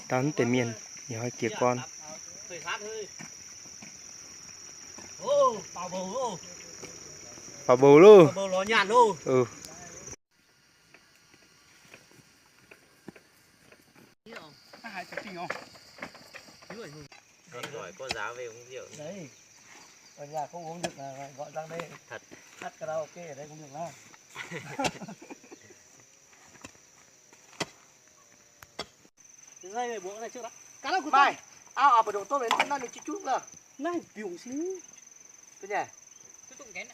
Taux naaiv deix mienh, yie hnoi jiex gorn. Bauc bouc loh. Con giỏi cô giáo về uống rượu. Đấy. Ở nhà không uống được là gọi sang đây. Thật. Hát karaoke ở đây cũng được mà. Mày, ao, ao, bắt đầu tốt đến năm mươi chín chút rồi. Nai biủng xíu. Tôi nhỉ?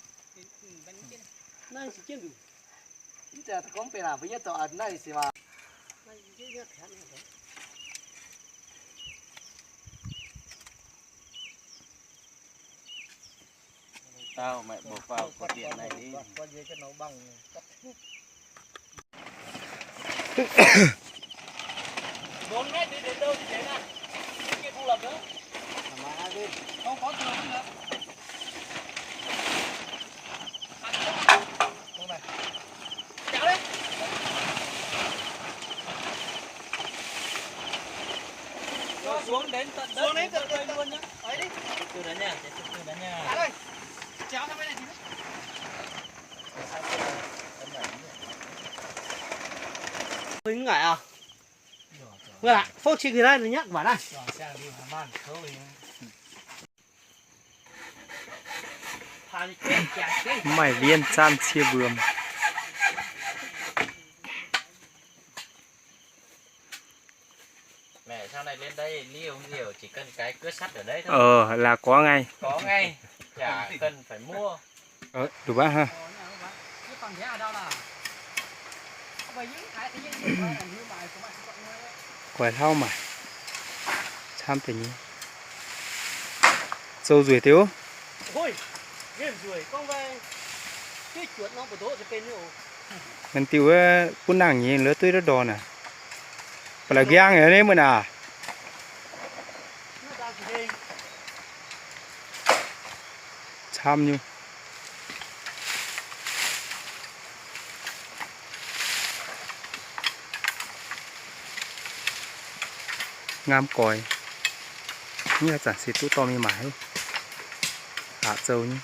Nai xíu kiên đủ. Ít là có phải là với nhất tòa ấn này xí mà. Tao mày buộc vào cột điện này đi. Bốn mét đi đến đâu thì đến à? Cái kia không lập nữa. Không có tường nữa. Kéo đi. Cho xuống đến tận đất, xuống đến tận đây luôn nhá. Ấy đi. Từ từ đó nha, từ từ đó nha. Kéo đây. Kéo sang bên này tí nữa. Huynh ngại à? Mưa lạ, phốc chik thì đấy, nó nhắc vào đây. Mảy liên san sia vườn. Mẹ sau này lên đây, ly uống rượu chỉ cần cái cưa sắt ở đấy thôi. Ờ, là có ngay. Có ngay, chả cần phải mua. Ờ, đủ bác ha. Chứ còn thế ở đâu là. Vậy những cái tự nhiên thì phải là như vậy, của bạn, của bạn mua đấy. Quay lau mà. Chăm phải nhé. Sâu ruồi thiếu. Ôi, game ruồi, con về. Cái chuột nó có đổ cho bên nữa. Mienh diuh wuov butv nangh nyei lov dueiv lov ndorn aac. Ba'laqc nqaang aqv, mienh aac. Camv nyei. Ngamv goix. Nyic zanc se duqv dorh mingh maaiz. Aqc zoux nyei.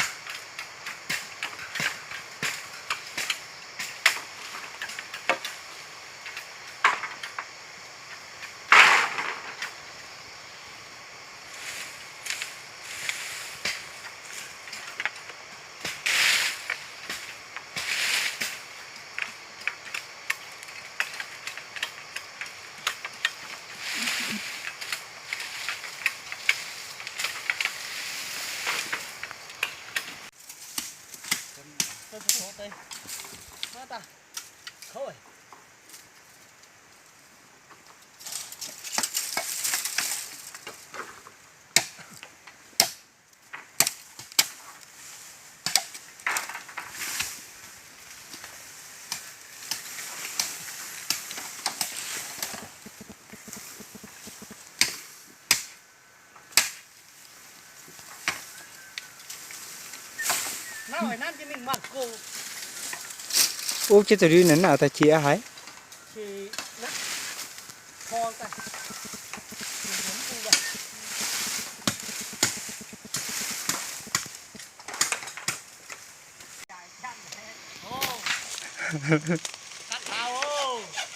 Ov, jienv zoux liuz naaic naaic daaih qiex haic.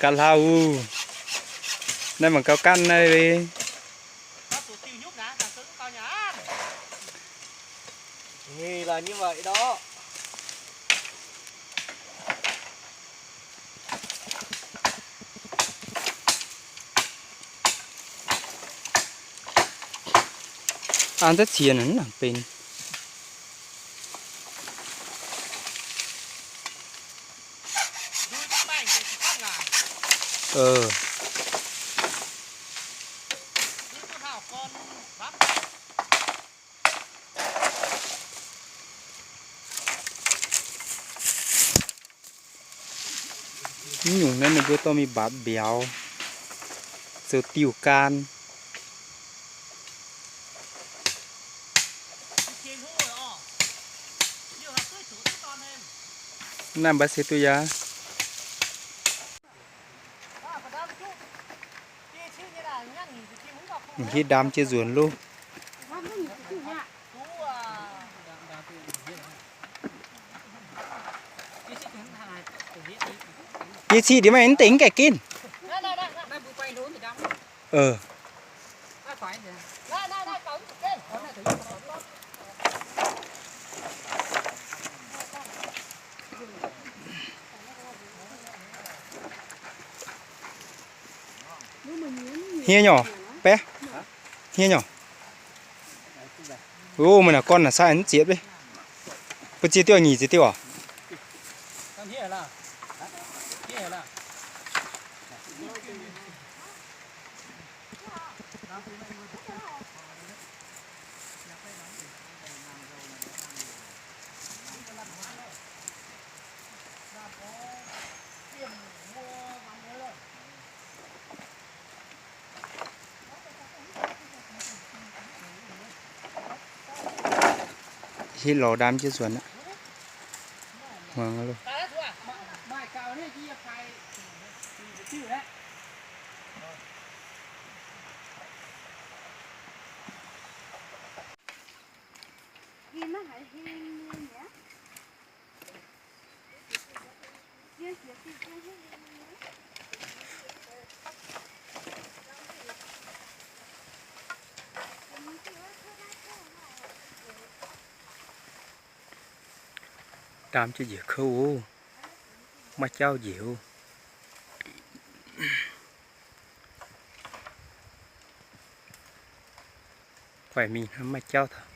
Ganh hlauv. Naaiv mangc gauh ganh naaiv le. Thì là như vậy đó. An daav ziex nangc benx. Mv nyungc naaiv ninh mbuo dorh mingh mbatc mbiauz, zoux diuh kaan. Naaiv mbatc se duqv yaac. M'hiuv ndaam jienv nzuonx loh. Yie cih ndiev maaih mv deix mv gaengh ginv. Hniev nyei, baeqv. Hniev nyei. O, meih naaic gorn naaic sai mv zieqv. Bun zieqv diuh, nyic zieqv diuh oc. Hitv lorz ndaam jienv nzuonx aqv. Muangx loh. Ndaam jienv njiec kouv oc. Maiv jauv njiec oc. Guaih mingh hnangv maiv jauv taux.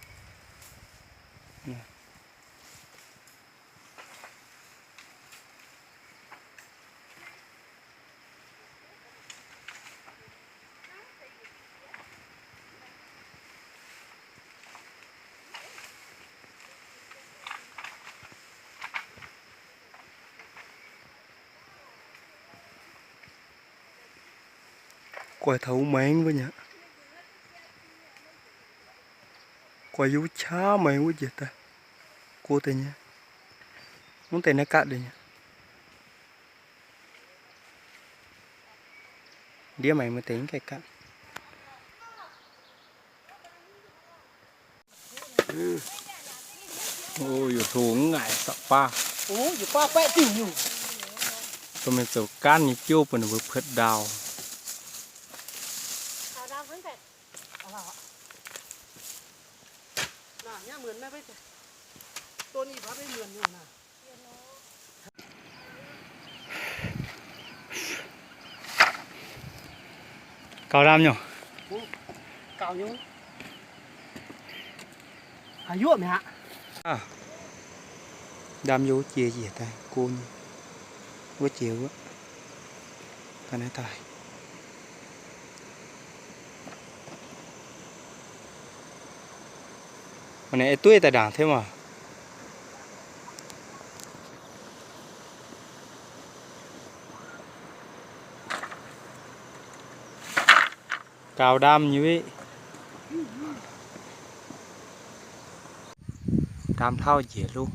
Guaih taux wuov maengx wuov nyei. Guaih yie wuov qaqv maengx wuov njiec daaih. Go deix nyei. Mv deix naaiv gatv deix nyei. Ndiev maengx mv deix mv gaengh gatv. O, yaac hlo mv ngaaic, sapv baav. Dorh mingh zoux gaanv nyei jouv bun ninh mbuo puotv ndaauh. Gaux ndaam nyei. Ndaam yie wuov jiex yietc daaih go nyei. Wuov jiex wuov. Ga'naaiv daaih. Naaiv dueiv daaih ndaangc thiab maah. Gaux ndaam nyei weqv. Ndaam hlauv njiec loh.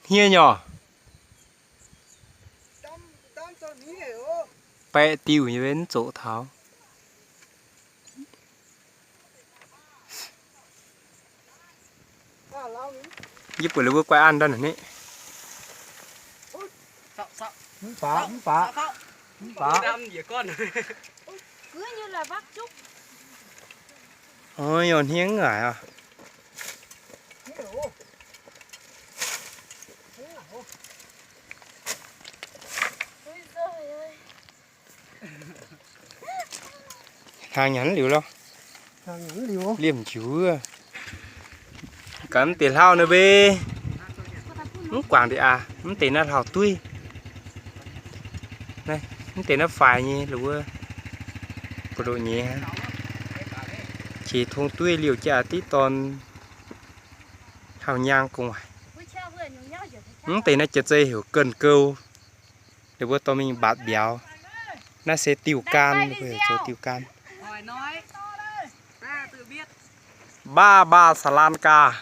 Hniev nyei oc. Baeqv diuh nyei mv zoqc taux. Yie buatc liuz mbuo guai an ndau naaic ni. Mv baac, mv baac, mv baac. Oi, hniev ngaaic aqv. Hnaangx nyanc liuz lorh. Liemh njuov. Gaax mv deix hlauv naaiv mbe. Mv guangc ndeic aac, mv deix naaiv hlauv-dueiv. Mv deix naaiv faix nyei wuov, buoz-ndoqv nyei. Qiex tong dueiv liouh jaax diqv dorn hlauv-nyaang gong waaic. Mv deix naaiv jiex zei heuc gân gâu. Ninh mbuo dorh mingh mbatc mbiauz. Naaiv se diuh kaan, ninh mbuo heuc zoux diuh kaan. Baa baa saa lan gaa.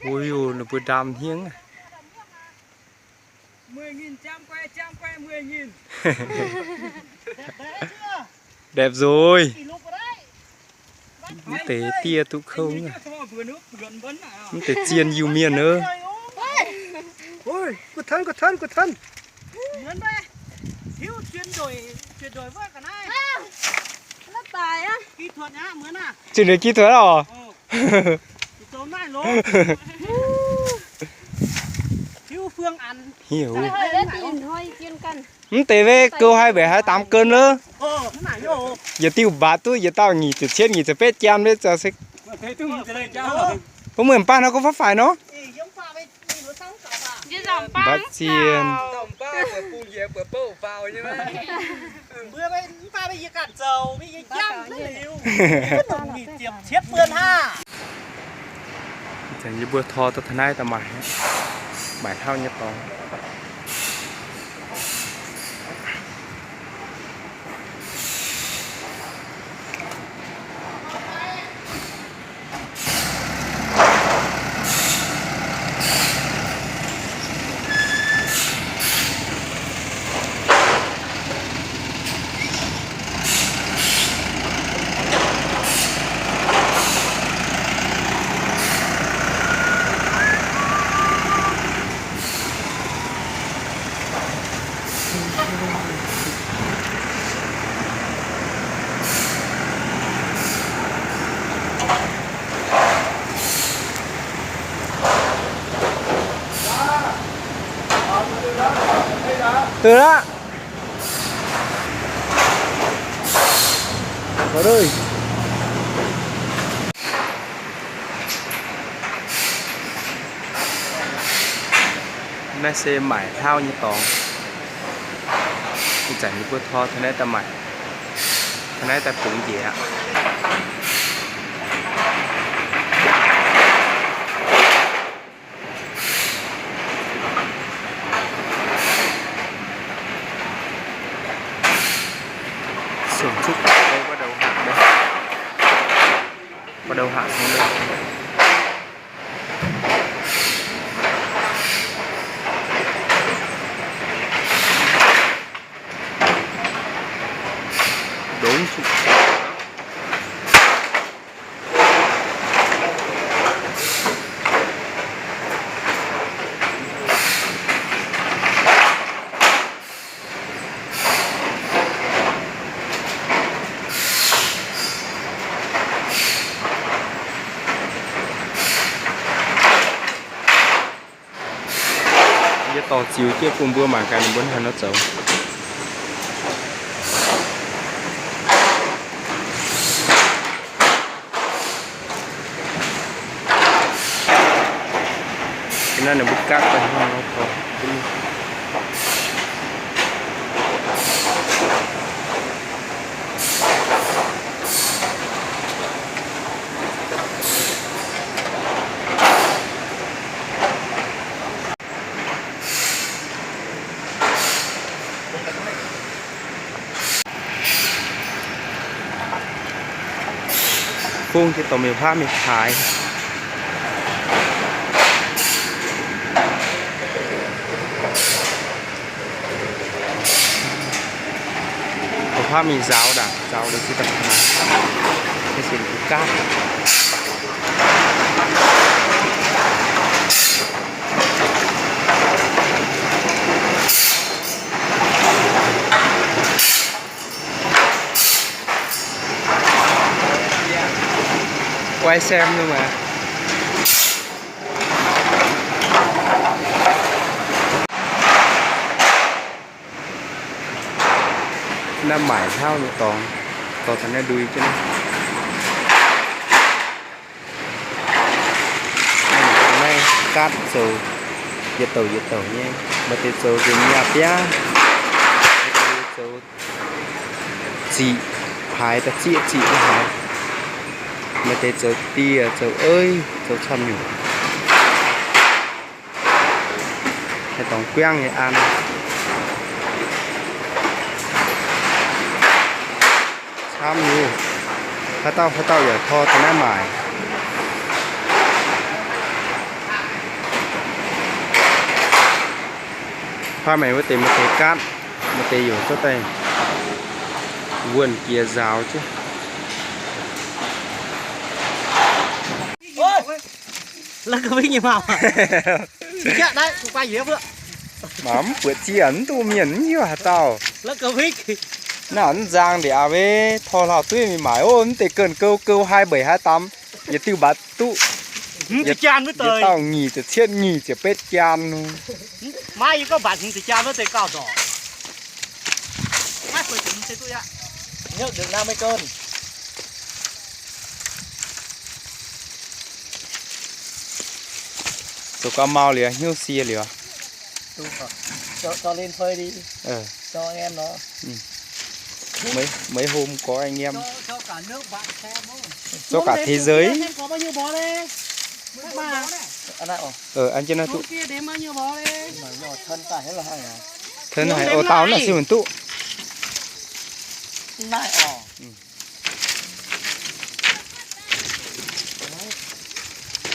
Ui, ninh mbuo ndaam hniev aqv. Đẹp rồi. Mv deix dieh duqv kouv. Mv deix zien Iu-Mienh aqv. Chuyên nghiệp kỹ thuật oc. Heuc. Mv deix wei gouv hai mbuo haaix tám cân lov. Yietc diuh mbatc duqv yietc dauh nyic ziepc cietv nyic ziepc betv jam le zaux se. Mbuo muoz-mbatc nor, gouv faaux faix nor. Mbatc zien. Ih zanc yie mbuo tor duqv taux naaiv daaih maaic, maaic hlauv nyei dorngx. Deix aqv. Naaiv se maaic hlauv nyei dorngx. Ih zanc yie mbuo tor taux naaiv daaih maaic, taux naaiv daaih bungx njiec aqv. Sổng cúc, đây bắt đầu hạt đây. Bắt đầu hạt xuống đây. Đúng. Yie dorh ziux jienv bun mbuo mangc gaax ninh mbuo hnangv haaix nor zoux. Naaiv ninh mbuo gapv daaih hnangv nor. Fong jiex dorh mienh huaav mingh haaix. Mienh huaav mingh nzaaux ndaangc, nzaaux liuz se daaih haaix. Mv sienx kuv gapv. Quay xem luôn mà. Naaiv maaic hlauv nyei dorngx, dorh taux naaiv ndui jienv naaiv. Naaiv gaatv zoux yietc douc yietc douc nyei, maaih deix zoux nzengc nyaah biaav, maaih deix zoux ziqc haaix, da'zieqv ziqc haaix, maaih deix zoux dieh, zoux eiv, zoux camv nyungc. Haaix dorngx guangv nyei an. Camv nyungc. Haaix dauh haaix dauh yaac tor taux naaiv maaic. Paaiv maengx wuov deix maaih deix gaatv, maaih deix youc zorqv daaih wuonh jiex nzaaux jienv. Maah, mv buatc ziex mv duqv mienh mv hiuv haaix dauh. Naaiv nzaang ndeic aqv wei, tor hlauv-dueiv mingh maaic ov, mv deix ganh gouv gouv haaix mbeix haaix damv, yietc diuh mbatc duqv yietc dauh nyic ziepc cietv nyic ziepc betv jaan. Zoux gau mau liuz, hnyouv sie liuz. Mấy hôm có anh em. Cho cả thế giới. Thân hài ổ tao nó sư mình tụ.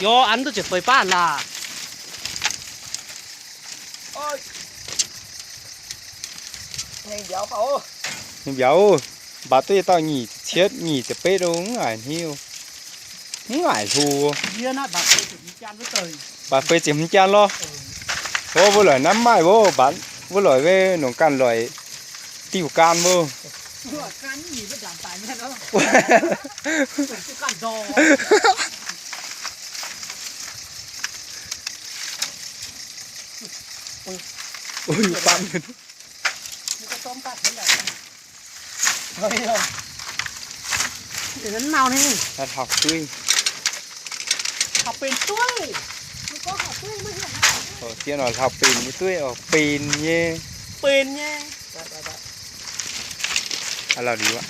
Yo, ăn duqv ziepc feix baav laac. Ninh mbiauz, mbatc duqv yietc dauh nyic cietv nyic ziepc betv lo, mv ngaaic hniev, mv ngaaic hlo. Mbatc feix ziepc hmz jaan lorh. Ov, wuov loic naaiv maaih ov, mbatc wuov loic wuov nongc ganh loic diuh gaan mbuo. Hlauv-dueiv. Hlauv-benx dueiv. Hlauv-benx nyei dueiv oc, benx nyei. Benx nyei. Aa, lauh liuz aqv.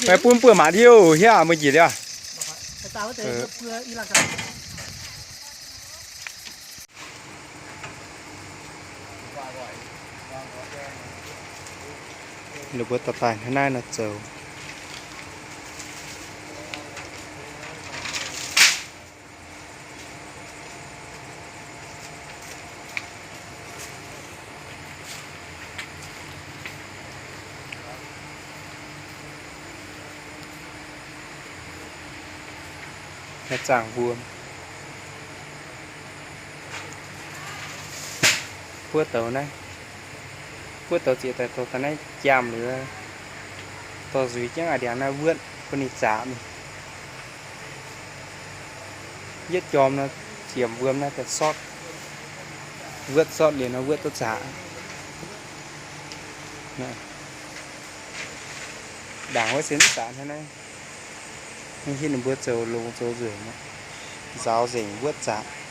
Meih bun buoz-maac ndiuh hiav, meih njiec liuz. Ninh mbuo dorh daaih hnangv naaiv nor zoux. Naaiv zaangh mbuo. Buov douz naaiv, buov douz ziex daaih douz daaih naaiv jaamh liuz, dorh nzuih jienv a'ndiangx naaiv wuotv bun ninh zaqc mingh. Yietv jorm nor, ziemx wuom naaiv daaih sortv, wuotv sortv liuz nor wuotv duqv zaqc. Ndaangc wuov se mv zaqc hnangv naaiv. Mv hiuv ninh mbuo zoux longx zoux nzueic, nzaaux nzengc wuotv zaqc.